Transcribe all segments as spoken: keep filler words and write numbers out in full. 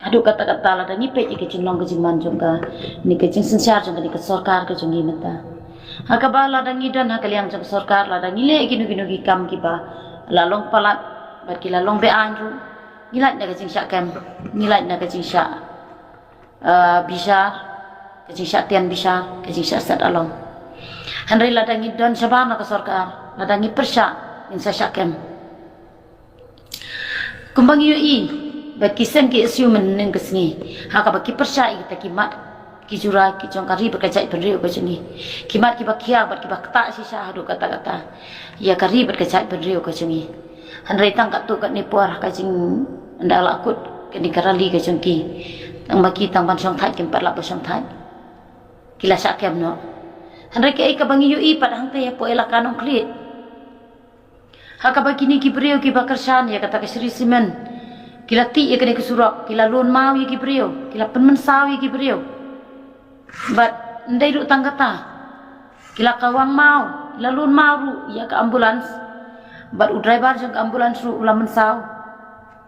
Haduh katta katta lada ngi peit ïa ka jinglong ka jingman jong kane ka jingsynshar jong kane ka sorkar ka jong ngi mynta. Ha kaba lada ngi don ha ka liang jong ka sorkar, lada ngi leh kino kino ki kam kiba la long palat bad ki la long be-aiñ ruh, ngi lait na ka jingshah kem, ngi lait na ka jingshah, eh, bishar, ka jingshah tian bishar, ka jingshah set along. Hynrei lada ngi don shabar na ka sorkar, lada ngi pyrshah, ngin sa shah kem. Kumba ngi ïohi ba ki seng ki issue mynhynnin ka sngi, ha kaba ki pyrshah ïa kita ki mat ki jura ki jong ka ri bad ka jaitbynriew ka jong ngi, ki mat kiba khia bad kiba ktah shisha haduh katta katta ïa ka ri bad ka jaitbynriew ka jong ngi. Hynrei tang katto katne por ha ka jingïalehkut kane ka rally ka jong ki, tang ma ki tang ban shongthait kim pat lah ba shongthait, ki la shah kem noh. Hynrei kaei kaba ngi ïohi pat hangta hapoh elaka Nongkhlieh, ha kaba kine ki briew kiba kyrshan ïa kata ka Shree Cement ki la tih ïa kane ka surok, ki la lun maw ïa ki briew, ki la pynmynsaw ïa ki briew. Bad ym dei ruh tang kata, ki la kawang maw, ki la lun maw ruh ïa ka ambulance. Bad u driver jong ka ambulance ruh u la mynsaw.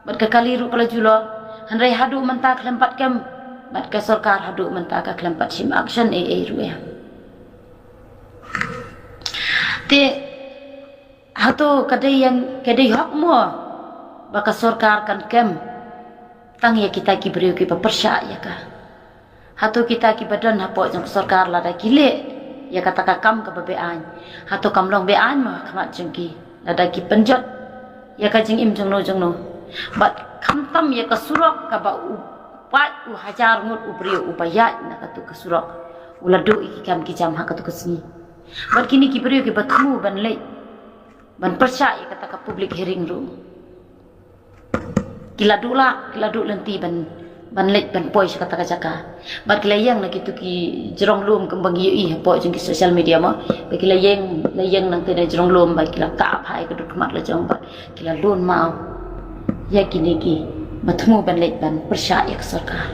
Bad ka kali ruh ka la julor. Hynrei haduh mynta khlem pat kem, bad ka sorkar haduh mynta ka khlem pat shim action ei ei ruh ïa. Te hato ka dei ïa, ka dei hok mo ba ka sorkar kan kem tang ïa kita ki briew kiba pyrshah ïa ka? Hato kita kiba don hapoh jong ka sorkar lada ki leh ïa kata ka kam kaba be-aiñ, hato kam long be-aiñ mo ha khmat jong ki lada ki pynjot ïa ka jingim jongno jongno? Bad khamtam ïa ka surok kaba u pait u hajar ngut u briew uba ïaid na katu ka surok, u la duh ïa ki kam ki jam ha katu ka sngi. Bad kine ki briew kiba thmu ban leit ban pyrshah ïa kata ka public hearing ruh, ki la duh lah, ki la duh lynti ban, ban leit ban poi sha kata ka jaka. Bad ki la ïeng na kitu ki jrong lum kumba ngi ïohi hapoh jong ki social media mo, ba ki la ïeng, la ïeng nangta na jrong lum ba ki la kap ha ïa ka dud khmat la jong bad ki la lun maw ïa kine kiba thmu ban leit ban pyrshah ïa ka sorkar.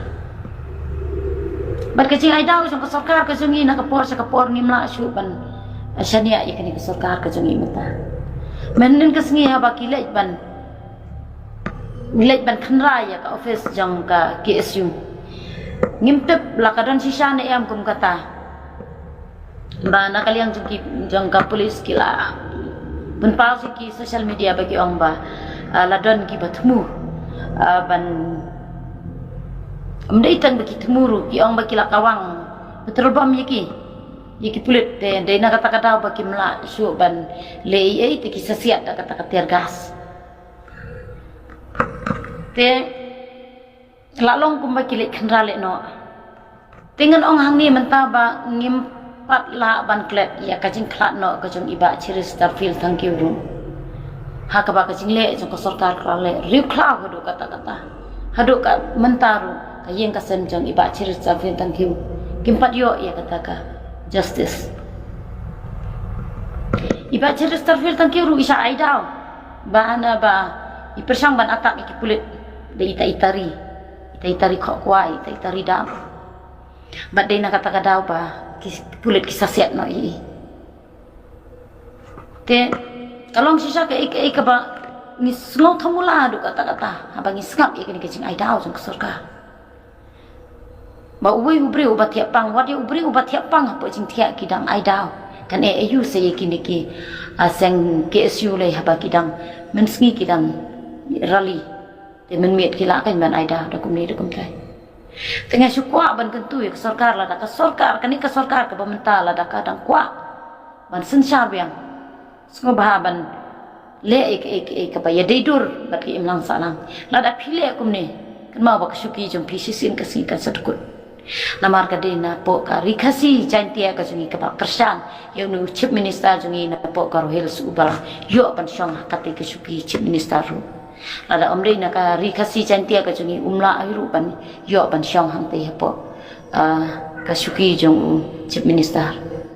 Bad ka jingai daw jong ka sorkar ka jong ngi na ka por sha ka por ngim lah shuh ban, eh, shaniah ïa kane ka sorkar ka jong ngi mynta. Mynhynnin ka sngi haba ki leit ban, leit ban khynra ïa ka office jong ka K S U, ngim tip la ka don shisha ne em kum kata. Ba na ka liang jong ki, jong ka police ki la pynpaw sha ki social media ba ki ong ba, ah, la don kiba thmu, ah, ban, ym dei tang ba ki thmu ruh, ki ong ba ki la kawang petrol bomb ïa ki, ïa ki pulit. Te dei na kata ka daw ba kim lah shuh ban leh ei ei te ki sa siat da kata ka tear gas. Te la long kumba ki leit khynra leh noh. Te ngan ong hangne mynta ba ngim pat lah ban klet ïa ka jingkhlad noh ka jong i Bah Cheristerfield Thangkhiew ruh. Ha kaba ka jingleh jong ka sorkar ka la leh riewkhlaw haduh katta katta. Haduh ka mynta ruh ka ïing ka sem jong i Bah Cheristerfield Thangkhiew kim pat ïoh ïa kata ka justice. I Bah Cheristerfield Thangkhiew ruh i shah ai daw ba hana ba i pyrshang ban attack ïa ki pulit da ita i tari, ita i tari khohkwai, ita i tari dam. Bad dei na kata ka daw ba ki pulit ki sa siat noh ïa i. Te ka long shisha kaei kaei kaba ngi sngew thmu la haduh katta katta haba ngi sngap ïa kane ka jingai daw jong ka sorkar. Ba uwei u briew uba thiah pang, wat ïa u briew uba thiah pang hapoh jingthiah ki dang ai daw. Kan eh aïu sa ïa kine ki, ah, seng K S U lei haba ki dang mynsngi ki dang rally. Te mynmiet ki lah kan ban ai daw da kumne da kumtai. Te nga shu kwah ban kyntu ïa ka sorkar, lada ka sorkar, kane ka sorkar kaba mynta lada ka dang kwah ban synshar biang, sngewbha ban leh ïa kaei kaei kaba ïadei dur bad ka imlang sahlang. Lada phi leh kumne, kynmaw ba ka shuki jong phi shisien ka sngi kan sa dkut. Namar ka dei napoh ka Ri Khasi Jaintia ka jong ngi kaba kyrshan ïa une u Chief Minister jong ngi napoh Garo Hills uba la ïoh ban shong ha kata ka shuki Chief Minister ruh. Lada ym dei na ka Ri Khasi Jaintia ka jong ngi, um lah hi ruh ban ïoh ban shong hangtei hapoh, ah, ka shuki jong u Chief Minister.